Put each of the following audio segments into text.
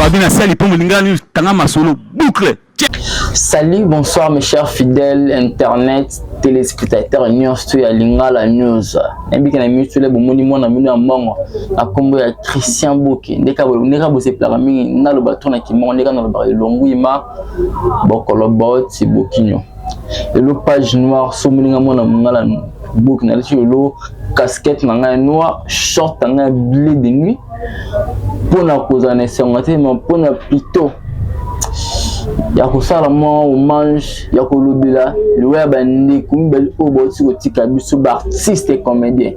Babi na sali mpo molingala news tanga masolo boucle. Salut, bonsoir mes chers fidèles internet téléspectateurs nyonso ya Lingala News. Nayebiki na miso le bomoni mwana mino ya mbongo na kombo ya Christian Boke. Ndeka ndeka bosepelaka mingi naloba to na kimongo ndeka nalobaka elongwima bokolo boti bokinyo. Lelo page noire so moninga mwana mongala Boke nalati lelo casquette na ngai noir, short na ngai bleu de nuit mpona kozala na esengo te mais mpona plutôt ya kosala mwa hommage ya kolobela liwa ya bandeko mibale oyo bauti kotika biso baartiste comédien.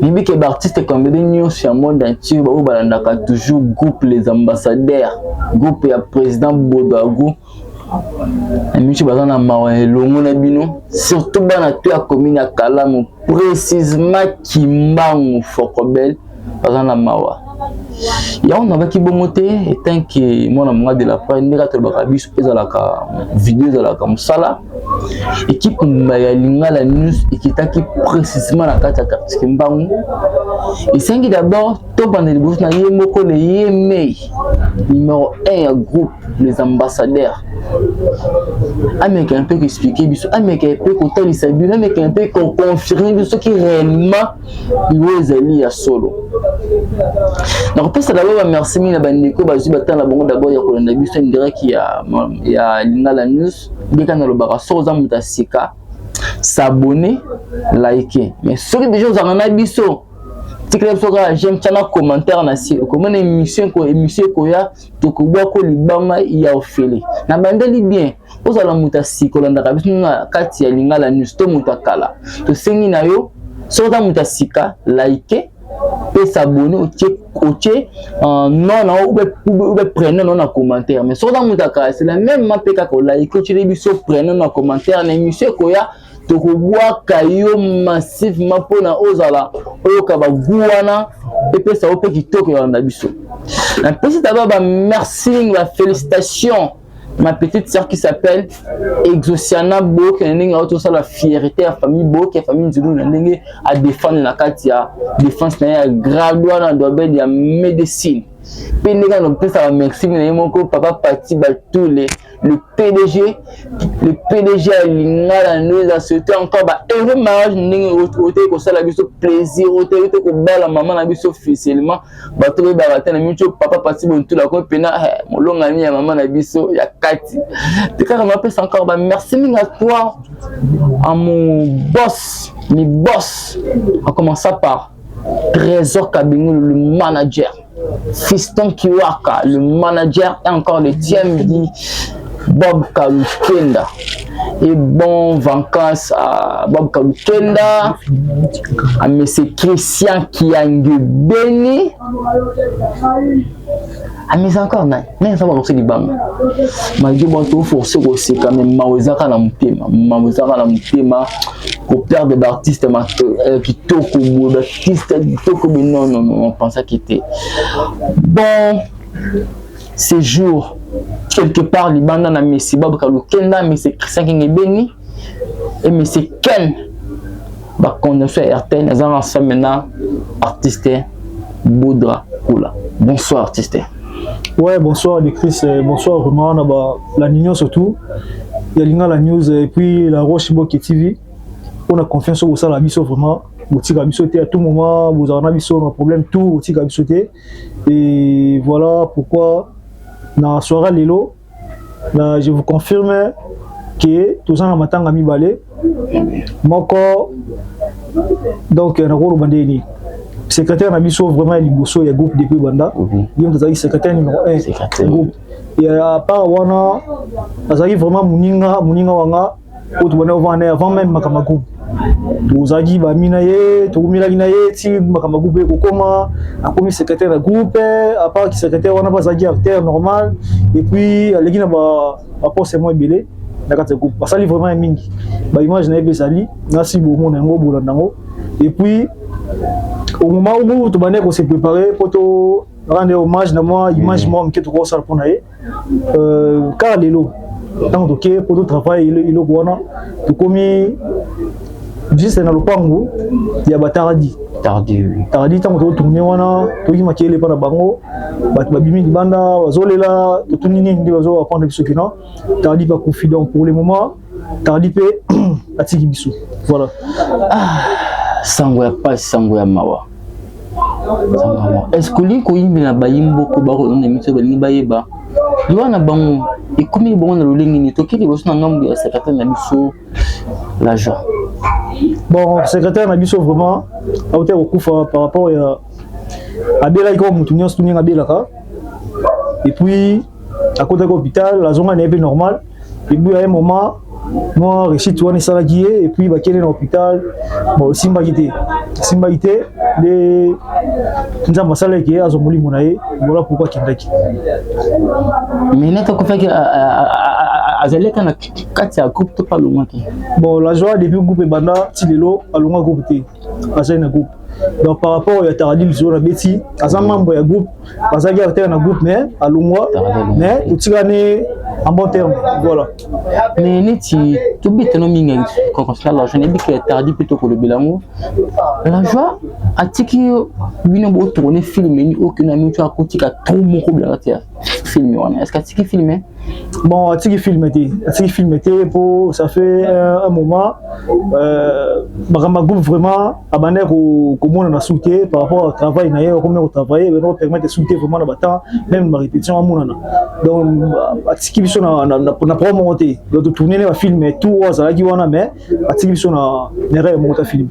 Nayebi ke baartiste comédien nyonso ya monde entier baoyo balandaka toujours groupe Les Ambassadeurs, groupe ya président Bodoagu na miso, baza na mawa elongo na bino, surtout bana to ya commune ya Kalamu, précisement Kimbangu Fokobel, baza na mawa. Yango nabaki bongo te etant que mwana monga de la presse, ndenge tolobaka biso ezalaka video, ezalaka mosala. Équipe ya Lingala News ekitaki précisement na kati ya quartier Kimbangu. Esengi d'abord tobanda liboso na ye moko, le ye mei numéro 1 ya groupe Les Ambassadeurs. Ameka mpe koexpliquer biso, ameka mpe kotalisa bino, ameka mpe koconfirmer biso soki réellement liwa ezali ya solo. Nakopesa d'abord bamerci mingi na bandeko bazwi batala bango d'abord ya kolanda biso en direct ya Lingala News. Ndeka nalobaka, soki oza moto ya sika, s'abonner, like, mais soki déjà ozalaka na biso, tikela biso kaka j'aime, tia na commentaire na se. Okomona émission ekoya, tokobwako libanga ya ofele. Na bandeli bien, ozala moto ya sika olandaka biso na kati ya Lingala News to moto ya kala, tosengi na yo, soki oza moto ya sika, like mpe s'abonner, otie nom na yo ube prénom na yo na commentaire. Mais soki oza moto ya kala, c'est la même mpe kaka olike, otieli biso prénom na commentaire. Na émission ekoya, tokobwaka yo massivement mpona ozala oyoka bagu wana, epesa yo mpe kitoko yolanda biso. Napesi d'abord bamerci mingi, bafélicitation ma petite sœur qui s'appelle Exociana Boke, na ndenge auti osala fierté ya famille Boke, ya famille Nzulu, na ndenge adéfendre na kati ya défense na ye ya graduat na domaine ya médecine. Mpe ndenge napesaka merci na ye moko, papa Pati Batule, le PDG, le PDG ya Lingala News. Surtout encore ba heureux mariage, ndenge oteki kosala biso plaisir, oteki te kobala mama na biso officiellement. Bato oyebaka te na miso, papa Pati Bontula ko mpena molongani ya mama na biso ya kati te. Kaka napesa encore ba merci mingi à toi, à mon boss, mes boss, en commençant par Trésor Kabengulu, le manager, Fiston Kiwaka, le manager, et encore le TMD, Bob Kalukenda. Et bon vacances à Bob Kalukenda, à M. Christian Kiangue Beni, à mes encore nani nani eza bakosi libanga. Malgré bon, toforce koseka, mais mawa ezaka na motema, mawa ezaka na motema koperdre baartiste kitoko boye, baartiste kitoko boye. Non, non, non, on pensaki te. Bon séjour quelque part libanda na Messi Bob Kalukenda, Messi Christian Kingebeni et Messi Ken, bacondamnation ya RTN eza ensemble na artiste Boudra Kula. Bonsoir artiste. Ouais, bonsoir de Chris, bonsoir vraiment na ba la Union surtout. Il y a Lingala News et puis la Roche Boke TV. On a confiance au ça la biso vraiment. Botika biso te à tout moment, vous avez biso un problème tout, botika biso te. Et voilà pourquoi na soirée lelo, na je vous confirme que tous en matanga mibale moko. Donc na koloba ndeni secrétaire na biso vraiment ya liboso ya groupe depuis banda, ye moto azalaki secrétaire numéro 1 groupe. Et à part wana, azalaki vraiment moninga wanga oyo tobanda kovanda avant même makambo ya groupe. Tozalaki bami na ye, tokomelaki na ye ti makambo ya groupe ekokoma, akomi secrétaire ya groupe. À part secrétaire wana, bazalaki acteur normal et puis aleki na baposte mwa ebele na kati ya groupe. Basali vraiment ya mingi, baimage na ye mpe ezali nasi bomona yango, bolanda yango. Et puis au moment où tobandaki kose préparer po to rendre hommage na mwa image moko moke tokosala mpona ye, kaka lelo ntango toke po totravaille eloko wana, tokomi Juste na lopango ya batardi. Tardi, oui. Tardi, ntango totourne wana, toyoki makelele epa na bango, bato babimi libanda bazolela, totuni nini, nde bazo apprendre biso que non, Tardi mpe akufi. Donc pour le moment Tardi mpe atiki biso, voilà. Sango ya pasi, sango ya mawa, sango ya mawa. Est ce que olingi koyimbela bayimboko bakolonda miso, balingi bayeba liwa na bango ekomi bango na lolenge nini? Toke liboso na ngambo ya secrétaire na biso, La Joie. Bon, secrétaire na biso vraiment auti kokufa par rapport ya abelaki kaka motu nyonso tu ndenge abelaka, et puis akotaki hôpital, azonga na ye mpe normal, et puis à un moment mwa réussite wana esalaki ye, et puis bakende na hôpital. Bon, esimbaki te, esimbaki te, nde Nzambe asalaki ye azwa molimo na ye. Voilà pourquoi akendaki. Mais neti akufaki, azalaki na kati ya groupe to mpe alongwaki? Bon, La Joie, depuis groupe ebanda ti lelo, alongwa groupe te, azali na groupe. Donc par rapport ya Taradi lisolo na beti, aza membre ya groupe, bazalaki acteur na groupe, mais alongwa, mais totikani en bon terme, voilà. Mais neti tobetano mingi concernant La Joie, nayebi ke Tardi mpe tokolobela yango. La Joie atiki bino botourne film nini oyo na mito akotika trop moko bilaka te ya film wana? Est ce que atiki film? Bon, atiki film te, atiki film te, po ça fait un moment makambo ya groupe vraiment abandaki komonana su te par rapport au travail na ye. Akomi kotravailler, beno permettre su te vraiment na batemps, même barépétition amonana. Donc atiki biso na programme moko te. Donc totourne ne bafilm tout oyo azalaki wana, mais atiki biso na erreur moko ta film.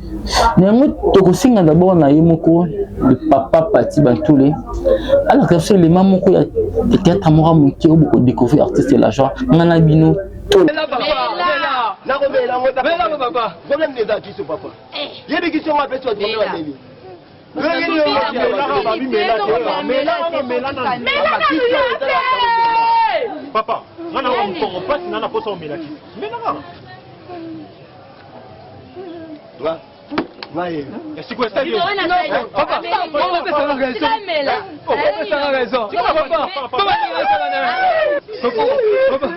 Na yango tokosenga d'abord na ye moko, le papa Pati Bantule, alaka biso elema moko ya théâtre moko ya moke oyo bokodécouvrir artiste La Joie. Nga na bino to Nakomela yango, papa. Problème eza kiso, papa. Yebi kiso ngo apesi bato problème, ameli. Papa, nga na mokongo mpasi, nga na posa omela kisi, mela kaka. Sikoyo esali yo. Papa, opesanga raison, opesanga raison, papa. Papa.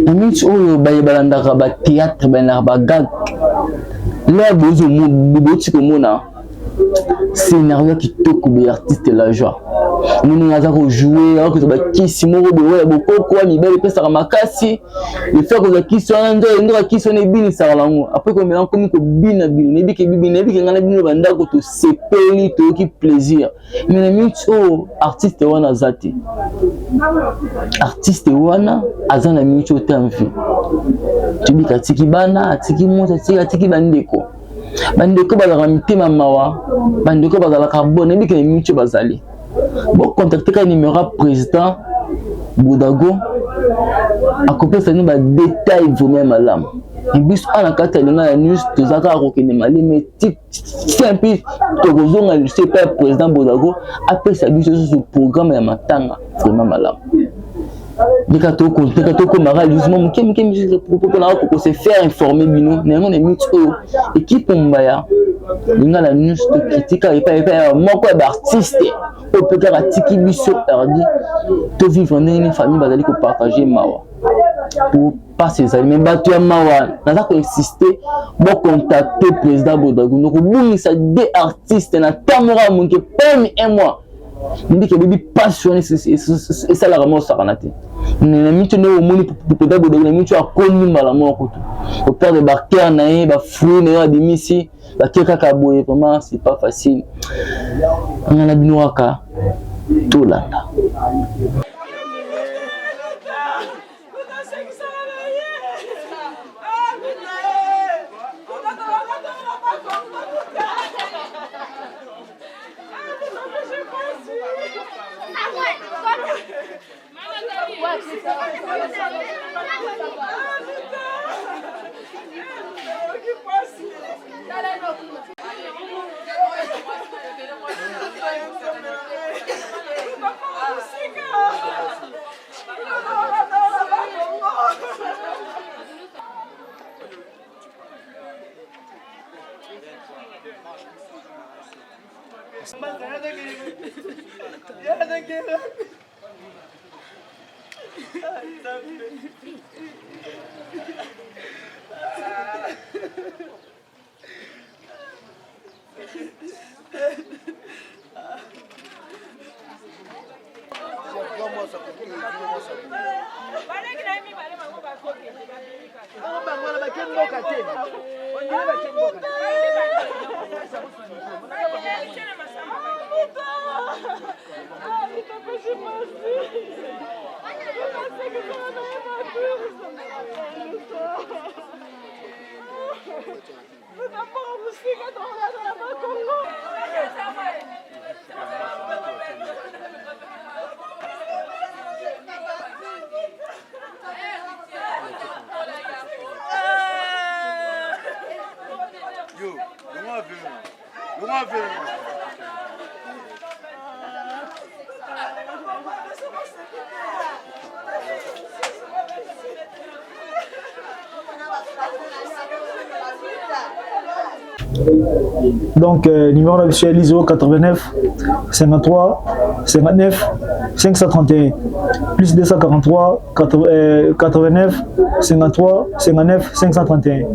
Na miniti oyo baye balandaka bathéâtre, balandaka bagag, lere boti komona scénario ya kitoko boye, artiste La Joie omoni aza kojoue, akozwa bakisi moko boye oyo ya bokoko ya mibali epesaka makasi. Efe kozwa kisi wana, nzoka kisi wana ebinisaka bango. Après komela, nkomi kobina bino, nayebi ke bibi, nayebi ke ngai na bino bandako tosepeli, toyoki plaisir. Mais na miniti oyo artiste wana aza te, artiste wana aza na miniti oyo te en vie. Tobika atiki bana, atiki moto, atiki bandeko. Bandeko bazalaka mitema mawa, bandeko bazalaka bon. Nayebi ke na miniti oyo bazali, bocontacte kaka numéro ya président Bodago, akopesa bino badetail vraiment ya malamu. Biso awa na kati ya Lingala News toza kaka kokende maleme ti mpe tokozonga liso epai ya président Bodago, apesa biso susu programme ya matanga vraiment malamu. Ndeka tokomaka lisusu moke moke mpona kose faire informer bino na yango. Na miniti oyo, équipe mbaya Lingala News tokitika epai ya moko ya baartiste oyo mpe kaka atiki biso Tardi. Tovivre ndenge nini famille bazali kopartage mawa po mpasi ezali. Me bato ya mawa, naza koinsiste, bocontacte président Bodaguno. Kobungisa deux artistes na temps moko ya moke, pene un mois, ndiki ebebi mpasi wana esalaka mwa osakana te. Na miti nde omoni président Bodago, na miti oyo akoni mbala moko kutu koperdre bacœur na ye, bafruit na ye abimisi bake kaka boye. Vraiment, c'est pas facile. Nga na bino kaka tolanda. Donc, numéro na biso ya 089 53 59 531 plus 243 89 53 59 531.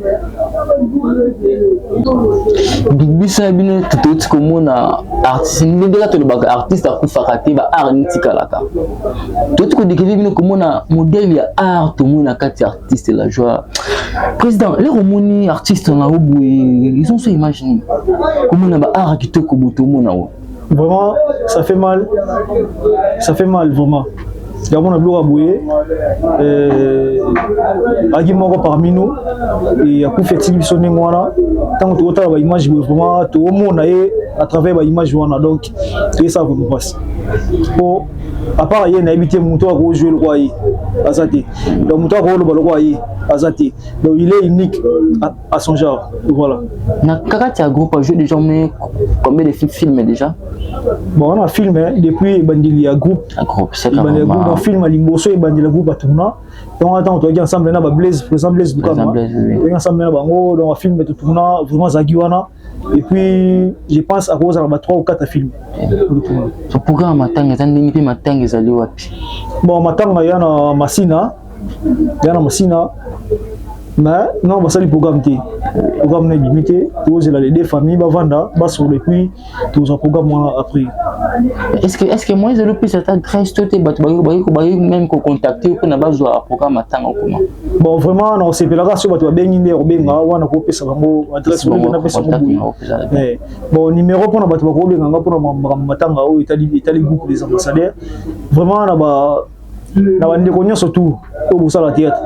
Biso na bino tototi komona artiste ndenge kaka tolobaka artiste akufaka te, ba art nitikalaka. Toti kodekele bino komona modèle ya art tomoni na kati ya artiste la joie. Président, lero omoni artiste na yo boye, ils ont so image nini komona ba art kitoko boye tomona o? Vraiment, ça fait mal, ça fait mal vraiment. Yango na biloko ya boye, aki moko parmi nous e akufi, atiki biso ndenge wana. Ntango tokotala baimage boye, vraiment tokomona ye à travers baimage wana, donc toyesaka vraiment mpasi, po à part ye nayebi te moto akojoue lokola ye aza te, donc moto akoloba lokola ye aza te, donc il est unique à son genre, voilà. Na kati ya groupe ajoue déjà mais combien de films déjà? Bon, on a film depuis ebandeli ya groupe. Groupe, c'est ebandeli ya groupe, film ya liboso ebandeli ya groupe atourna. Donc attends, toyaki ensemble na ba Blaise, président Blaise Lukama, toyaki ensemble na bango, donc film totourna vraiment azalaki wana. Et puis je pense akozala ba 3 ou 4 films. So programme matanga eza ndenge mpe matanga ezali wapi? Bon, matanga ya na Masina, ya na Masina, mais non, basali programme te, programme na ebimi te. Tozela les deux familles bavanda, basolola, et puis tozwa programme wana après. Est-ce que moi ezali opesa ata adresse to te, bato bakoki même kocontacte mpona bazwa programme matanga okoma? Bon, vraiment na kosepelaka so bato babengi nde kobenga wana, kopesa bango adresse, napesa bango boye. Bon, numéro mpona bato bakobenga nga mpona makambo matanga oyo etali groupe des ambassadeurs, vraiment na ba na bandeko nyonso tu oyo bosala théâtre,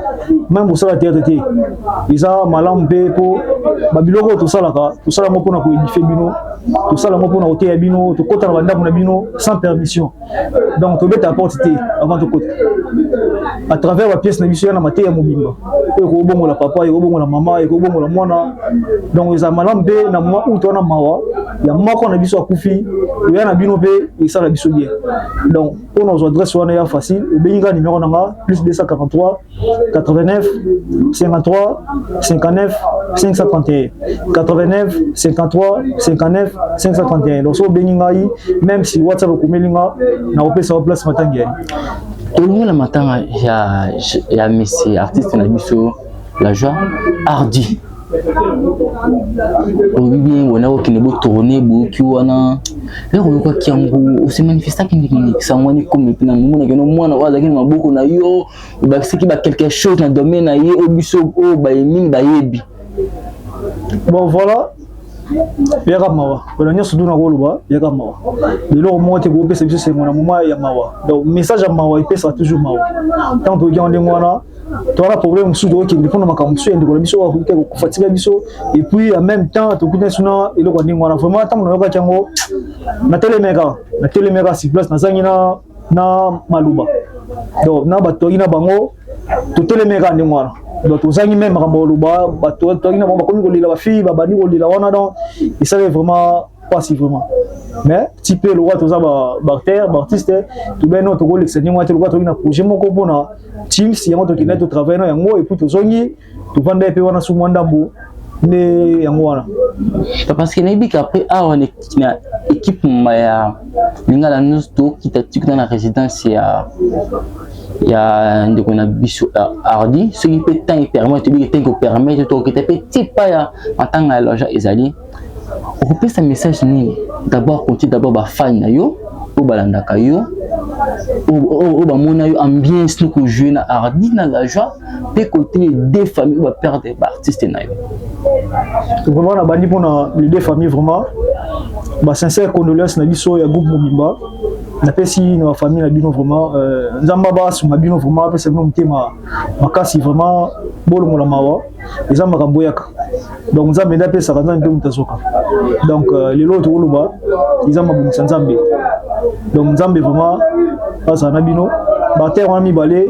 même bosala théâtre te, eza malamu mpe mpo babiloko oyo tosalaka, tosala yango mpona koédifier bino, tosala yango mpona koteya bino. Tokɔta na bandako na bino sans permission, donc tobeta porte te avant tokɔta. À travers bapièce na biso ya na mateya mobimba oyo ekobongola papa, ekobongola mama, ekobongola mwana. Donc eza malamu mpe na mwa uto wana mawa ya moko na biso akufi, oya na bino mpe esala biso bien. Donc mpona ozwa adresse wana ya facile, obengi kaka numéro na nga plus 243 89 53 59 531, 89 53 59 531. Donc so obengi ngai, même si WhatsApp okomeli nga, nakopesa wa place matangi yali. Tolongola matanga ya monsieur artiste na biso la joie Hardy, olobi bien wana okende botourne, boyoki wana lero oyokaki yango, ose manifestaki ndenge nini? Sango wana ekomi mpe na momonaki no mwana oyo azalaki na maboko na yo, obakisaki ba quelque chose na domaine na ye oyo biso oyo baye mingi bayebi. Bon, voilà, yaka mawa wana nyonso duna koloba, yaka mawa. Eloko moko te kopesa biso sengo na moma ya mawa, donc message ya mawa epesaka toujours mawa. Ntango toyoki yango ndenge wana, towana problème mosusu, tokokende mpona makambo mosusu ya ndeko na biso oyo akoki kofatika biso, et puis en même temps tokutani suna eloko ya ndenge wana. Vraiment, ntango nayokaki yango, natelemeka sur place, nazangi na maloba. Donc na bato toyaki na bango, totelemeka ndenge wana, donc tozangi même makambo koloba. Bato toyaki na bango bakomi kolela, bafille babandi kolela wana, donc esalaki vraiment pasi vraiment. Mais ti mpe lokola toza baacteur, baartiste, tobeni tokolekisa ndenge wana te. Lokola toki na projet moko mpona teams yango, tokendaki totravaille na yango, et puis tozongi, tovanda mpe wana su mwa ndambo nde yango wana. Parce que nayebi ke après awa na équipe ya Lingala News tokita tikuna na résidence ya Ya ndeko na biso Hardy, soki mpe ntango epermettre, toyebi ntango ekopermettre, tokokita mpe tipa ya matanga ya Loja. Ezali okopesa message nini d'abord konti d'abord bafani na yo oyo balandaka yo, oyo bamona yo ambiance no kojouer na Hardy na La Joie, mpe côté les deux familles oyo baperdre baartiste na yo? Vraiment, nabandi mpona les deux familles, vraiment basincère condoléance na biso ya groupe mobimba. Napesi na bafamille na bino vraiment, Nzambe abasunga bino vraiment, apesa bino motema makasi vraiment, bolongola mawa. Eza makambo yaka, donc Nzambe nde apesaka, Nzambe mpe moto azoka. Donc lelo oyo tokoloba eza mabongisa Nzambe. Donc Nzambe vraiment azala na bino baterre wana mibale.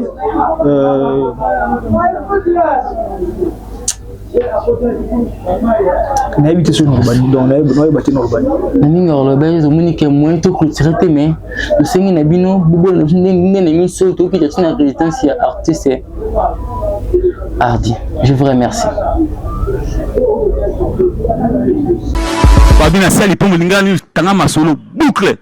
Nayebi te soki nakoloba nini, donc nayeba te nakoloba nini. Na ndenge oloba, omoni ke moyen toclôturer te, mais tosengi na bino bobola na biso nde na miso tokita ntina résidence ya artiste Hardy. Je vous remercie. Babi na sali mpo molingani tanga masolo boucle.